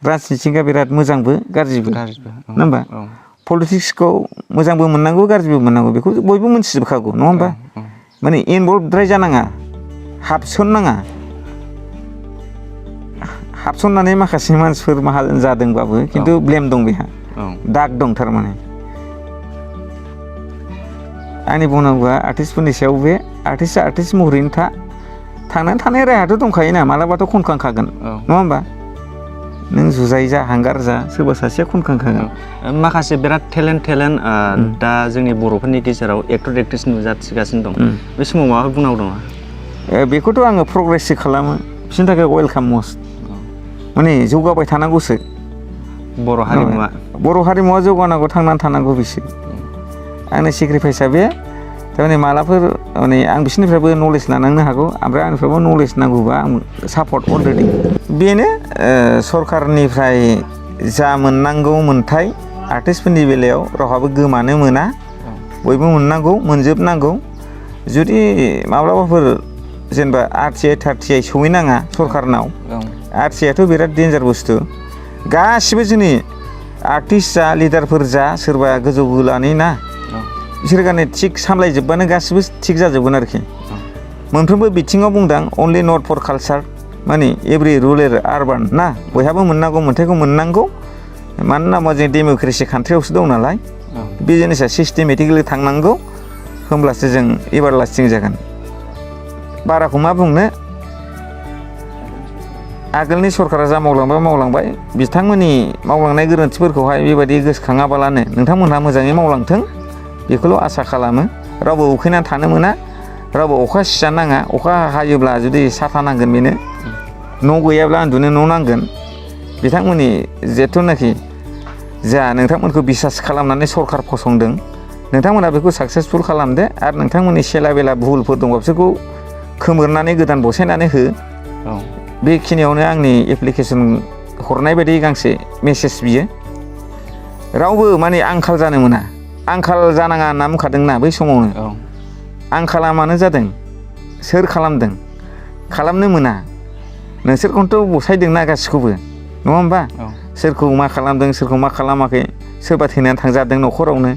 राजनितिकआ बिराद मोजांबो गाज्रिबो नङा होमबा पलिटिक्सखौ मोजांबो मोननांगौ गाज्रिबो मोननांगौ बेखौ बयबो मोनथिजोबखागौ नङा होमबा माने इनभल्भद्राय जानाङा हाबसननाङा हाबसननानै माखासे मानसिफोर माहाजोन जादोंबाबो खिन्थु ब्लेम दं बेहा दाग दं थारमाने आंनि बुंनांगौआ आर्टिस्टफोरनि सायाव बे आर्टिस्टआ आर्टिस्ट महरैनो थांनानै थानाय राहायाथ' दंखायोना मालाबाथ' खनखांखागोन नङा होमबा नों जुजाइ जा हांगार जा सोरबा सासेया खनखांखागोन। माखासे बिराद टेलेन्ट दा जोंनि बर'फोरनि गेजेराव एक्टर एक्ट्रेस नुजाथिगासिनो दं। बे समाव माबा बुंनांगौ दङ? बेखौथ' आङो प्रग्रेससो खालामो, बिसोरनि थाखाय वेलकाम मस्ट। माने जौगाबाय थानांगौसो बर' हारिमुवा जौगानांगौ, थांनानै थानांगौ बिसोर। आंनि सेक्रिफाइसआ बे थारमाने मालाफोर माने आं बिसोरनिफ्रायबो नलेज लानांनो हागौ, ओमफ्राय आंनिफ्रायबो नलेज नांगौबा आं सापर्ट अलरेडि। बेनो सरकारनिफ्राय जा मोननांगौ मोन्थाय आर्टिस्टफोरनि बेलायाव रावहाबो गोमानो मोना, बयबो मोननांगौ, मोनजोबनांगौ। जुदि माब्लाबाफोर जेनेबा RTI 30 सहैनाङा सरकारनाव, RTIआथ' बिराद डेन्जार बुस्थु। गासिबो जोंनि आर्टिस्ट जा लिडारफोर जा सोरबा गोजौ गोलानि ना, बिसोर गाने थिग सामलायजोबबानो गासिबो थिग जाजोबगोन आरोखि। मोनफ्रोमबो बिथिङाव बुंदां अनलि नट फर कालचार, माने एभ्रि रुरेल आरबान ना, बयहाबो मोननांगौ, मोन्थायखौ मोननांगौ। मानोना मा जों डेम'क्रेसि कान्ट्रियावसो दं नालाय, बे जिनिसा सिस्टेमेटिकेलि थांनांगौ, होमब्लासो जों एभारलास्टिं जागोन। बाराखौ मा बुंनो, आगोलनि सरकारा जा मावलांबाय, बिथांमोननि मावलांनाय गोरोन्थिफोरखौहाय बेबायदि गोसोखाङाबालानो नोंथांमोनहा मोजाङै मावलांथों, बेखौल' आसा खालामो। रावबो उखैनानै थानो मोना, रावबो अखा सिजानो नाङा। अखा हायोब्ला जुदि साथा नांगोन बेनो, न' गैयाब्ला उन्दुनो न' नांगोन। बिथांमोननि जिथुनाखि जा नोंथांमोनखौ बिसास खालामनानै सरकार फसंदों, नोंथांमोना बेखौ साक्सेसफुल खालामदो, आरो नोंथांमोननि सेला बेला भुलफोर दंबा बिसोरखौ खोमोरनानै गोदान बसायनानै हो। बेखिनियावनो आंनि एप्लिकेसन हरनाय बायदि गांसे मेसेज बियो। रावबो माने आंखाल जानो मोना, आंखाल जानाङा होनना बुंखादोंना बै समावनो। आंखाला मानो जादों, सोर खालामदों, खालामनो मोना। नोंसोरखौनोथ' बसायदोंना गासिखौबो, नङा होमबा? सोरखौ मा खालामदों, सोरखौ मा खालामाखै, सोरबा थैनानै थांजादों न'खरावनो,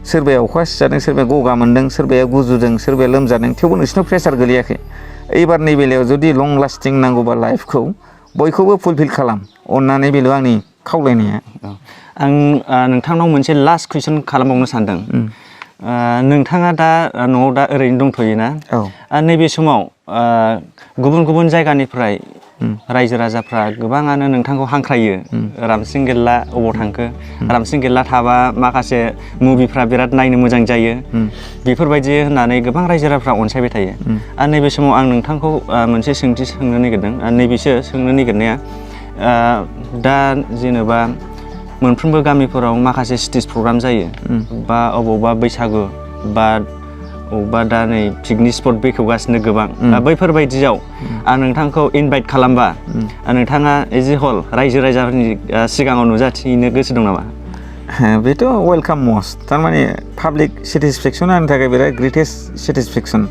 सोरबाया अखा सिजादों, सोरबाया गगा मोनदों, सोरबाया गुजुदों, सोरबाया लोमजादों, थेवबो नोंसिनाव प्रेसार गोलैयाखै। एबारनि बेलायाव जुदि लं लास्टिं नांगौबा लाइफखौ बयखौबो फुलफिल खालाम अननानै, बेल' आंनि खावलायनाया। आं नोंथांनाव मोनसे लास्ट कुइसन खालामबावनो सानदों। नोंथाङा दा न'आव दा ओरैनो दंथ'योना? नैबे समाव गुबुन गुबुन जायगानिफ्राय रायजो राजाफ्रा गोबाङानो नोंथांखौ हांख्रायो, रामसिं गेल्ला अबाव थांखो, रामसिं गेल्ला थाबा माखासे मुभिफ्रा बिराद नायनो मोजां जायो, बेफोरबायदि होननानै गोबां रायजो राजाफ्रा अनसायबाय थायो। नैबे समाव आं नोंथांखौ मोनसे सोंथि सोंनो नागिरदों। नैबेसो सोंनो नागिरनाया, दा जेनेबा मोनफ्रोमबो गामिफोराव माखासे स्टेज प्रग्राम जायो, बा अबावबा बैसागु, बा अबावबा दा नै पिकनिक स्पट बेखेवगासिनो गोबां। बैफोरबायदियाव आं नोंथांखौ इनभाइट खालामबा नोंथाङा एज ए हल रायजो राजाफोरनि सिगाङाव नुजाथिनो गोसो दं नामा? बेथ' वेलकाम मस्ट। थारमाने पाब्लिक सेटिसफेक्सना आंनि थाखाय बिराद ग्रेटेस्ट सेटिसफेक्सन।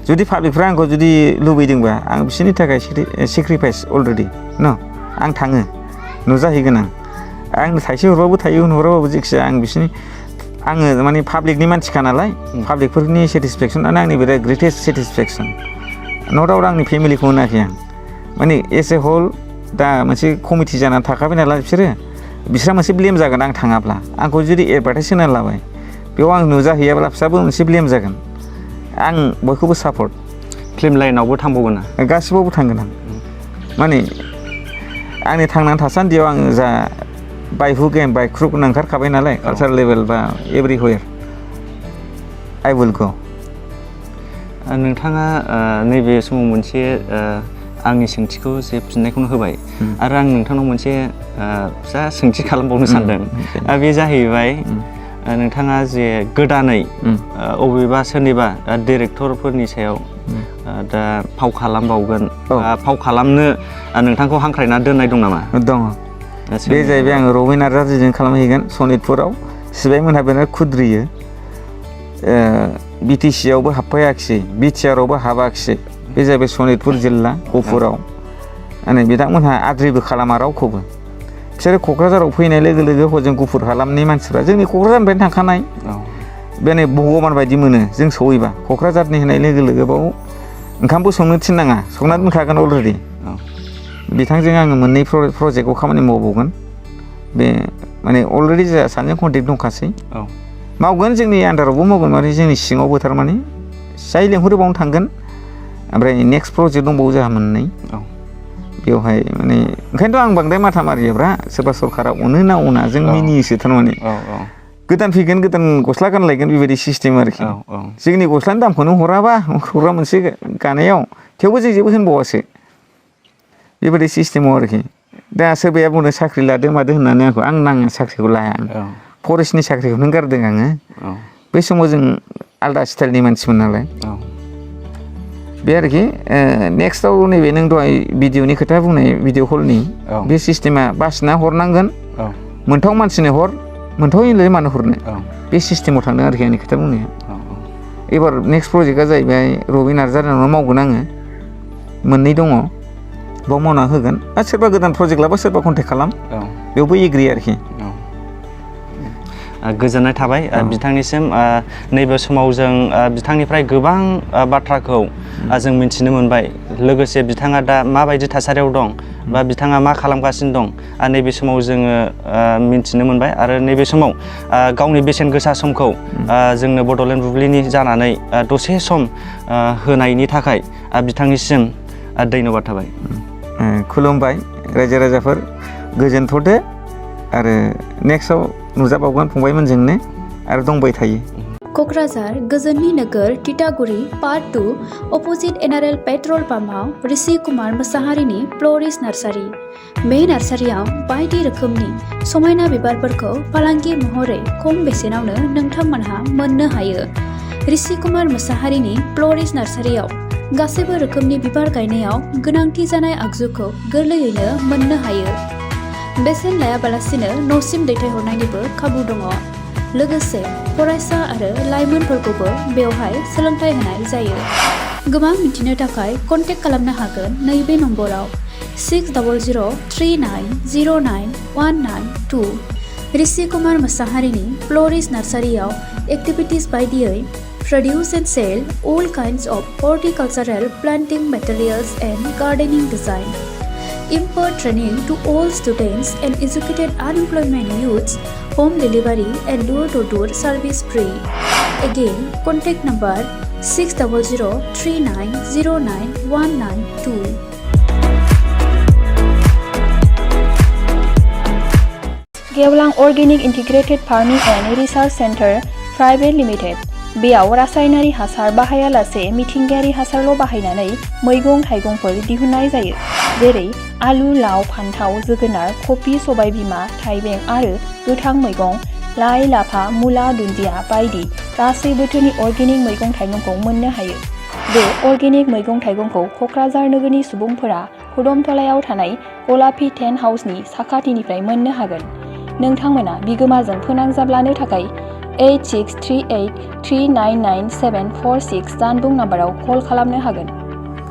जुदि पाब्लिकफ्रा आंखौ जुदि लुबैदोंबा आं बिसोरनि थाखाय सेक्रिफाइस अलरेडि आं थाङो, नुजाहैगोन। आं थाइसे हरबाबो थायो, हरबाबो जायखिजाया आं बिसोरनि, आङो माने पाब्लिकनि मानसिखा नालाय, पाब्लिकफोरनि सेटिसफेक्सनानो आंनि बिराद ग्रेटेस्ट सेटिसफेक्सन। न' डाउट आंनि फेमिलिखौ होनाखै आं, माने एज ए हल दा मोनसे कमिटि जानानै थाखाबाय नालाय बिसोरहा मोनसे ब्लेम जागोन आं थाङाब्ला। आंखौ जुदि एडभार्टाइज होनानै लाबाय, बेयाव आं नुजाहैयाब्ला फिसाबो मोनसे ब्लेम जागोन। आं बयखौबो सापर्ट। फिल्म लाइनावबो थांबावगोन ना? गासिबावबो थांगोन आं। माने आंनि थांनानै थासान्दियाव आङो जा by hook and by crook ओंखारखाबाय नालाय, कालचारेल लेभेल बा एभ्रिवेयार आइ विल गो। नोंथाङा नैबे समाव मोनसे आंनि सोंथिखौ जे फिननायखौनो होबाय, आरो आं नोंथांनाव मोनसे फिसा सोंथि खालामबावनो सानदों। बे जाहैबाय, नोंथाङा जे गोदानै अबेबा सोरनिबा डिरेक्टरफोरनि सायाव दा फाव खालामबावगोन, फाव खालामनो नोंथांखौ हांख्रायना दोननाय दं नामा? दङ। बे जाहैबाय आङो रबिन नार्जारिजों खालामहैगोन सनितपुराव। सिबायमोनहा बिराद खुद्रियो, बिटिसिआवबो हाबफैयाखिसै, बिटिआरआवबो हाबाखिसै। बे जाहैबाय सनितपुर जिल्ला गहपुराव। माने बिथांमोनहा आद्रिबो खालामा रावखौबो। बिसोरो क'क्राझाराव फैनाय लोगो लोगो हजों गुफुर हालामनि मानसिफ्रा जोंनि क'क्राझारनिफ्रायनो थांखानाय, बेनो भगबान बायदि मोनो जों सहैबा। क'क्राझारनि होनाय लोगो लोगो बाव ओंखामबो संनो थिननाङा, संना दोनखागोन अलरेडि। बिथांजों आङो मोननै प्रजेक्टआव खामानि मावबावगोन। बे माने अलरेडि जोंहा सानैजों कन्टेक्ट दंखासै। मावगोन, जोंनि आन्दारावबो मावगोन, माने जोंनि सिङावबो थारमाने जाय लेंहरो बावनो थांगोन। ओमफ्राय नेक्स्ट प्रजेक्ट दंबावो जोंहा मोननै। बेवहाय माने ओंखायनोथ' आं बांद्राय माथा मारियोब्रा सोरबा सरकारा अनो ना अना जों मिनियोसो थारमाने गोदान फैगोन गोदान गस्ला गानलायगोन बेबायदि सिस्टेम आरोखि जोंनि गस्लानि दामखौनो हराबा हरा मोनसे गानायाव थेवबो जों जेबो होनबावासो बेबायदि सिस्टेमाव आरोखि दा सोरबाया बुंनो साख्रि लादो मादो होननानै आंखौ आं नाङा साख्रिखौ लाया आं फरेस्टनि साख्रिखौनो गारदों आङो बै समाव जों आलदा स्टाइलनि मानसिमोन नालाय बे आरोखि नेक्स्टआव नैबे नों दहाय भिडिअनि खोथा बुंनाय भिडिअ कलनि बे सिस्टेमा बासिना हरनांगोन मोनथाव मानसिनो हर मोनथावैलाय मानो हरनो बे सिस्टेमाव थांदों आरोखि आंनि खोथा बुंनाया एबार नेक्स्ट प्रजेक्टआ जाहैबाय रबि नार्जारिनावनो मावगोन आङो मोननै दङ बाव मावना होगोन आरो सोरबा गोदान प्रजेक्ट लाबा सोरबा कन्टेक्ट खालाम बेयावबो एग्रि आरोखि गोजोननाय थाबाय बिथांनिसिम नैबे समाव जों बिथांनिफ्राय गोबां बाथ्राखौ जों मिथिनो मोनबाय लोगोसे बिथाङा दा माबायदि थासारियाव दं बा बिथाङा मा खालामगासिनो दं नैबे समाव जोङो मिथिनो मोनबाय आरो नैबे समाव गावनि बेसेन गोसा समखौ जोंनो बड'लेण्ड बुब्लिनि जानानै दसे सम होनायनि थाखाय बिथांनिसिम धन्यबाद थाबाय खुलुमबाय रायजो राजाफोर गोजोनथ'दो आरो नेक्स्टआव नुजाबावगोन फंबायमोनजोंनो आरो दंबाय थायो क'क्राझार गोजोननि नोगोर तितागुरि part 2 opposite NRL petrol पाम्पआव Rishi Kumar मोसाहारिनि फ्ल'रिस्ट nursery बे नार्सारियाव बायदि रोखोमनि समायना बिबारफोरखौ फालांगि महरै खम बेसेनावनो नोंथांमोनहा मोननो हायो ऋषि कुमार मोसाहारिनि फ्ल'रिस्ट नार्सारियाव गासैबो रोखोमनि बिबार गायनायाव गोनांथि जानाय आगजुखौ गोरलैयैनो मोननो हायो बेसेन लायाबालासिनो न'सिम दैथायहरनायनिबो खाबु दङ लोगोसे फरायसा आरो लाइमोनफोरखौबो बेवहाय सोलोंथाइ होनाय जायो गोबां मिथिनो थाखाय कन्टेक्ट खालामनो हागोन नैबे नम्बराव 6000390992 ऋषि कुमार मोसाहारिनि फ्ल'रिस्ट नार्सारियाव एक्टिभिटिस बायदियै produce and sell all kinds of horticultural planting materials and gardening design impart training to all students and educated unemployment youths home delivery and door-to-door service free again contact number 6003909192 गेवलां organic integrated farming and research centre private limited बेयाव रासायनारि हासार बाहायालासे मिथिंगायारि हासारल' बाहायनानै मैगं थाइगंफोर दिहुननाय जायो जेरै आलु लाव फान्थाव जोगोनार कफि सबायबिमा थाइबें आरो गोथां मैगं लाइ लाफा मुला दुन्दिया बायदि गासै बोथोरनि अर्गेनिक मैगं थाइगंखौ मोननो हायो बे अर्गेनिक मैगं थाइगंखौ क'क्राझार नोगोरनि सुबुंफोरा खुदमतलायाव थानाय गलापि टेन्ट हाउसनि साखाथिनिफ्राय मोननो हागोन नोंथांमोना बिगोमाजों फोनांजाब लानो थाखाय 8638399746 जानबुं नाम्बाराव कल खालामनो हागोन।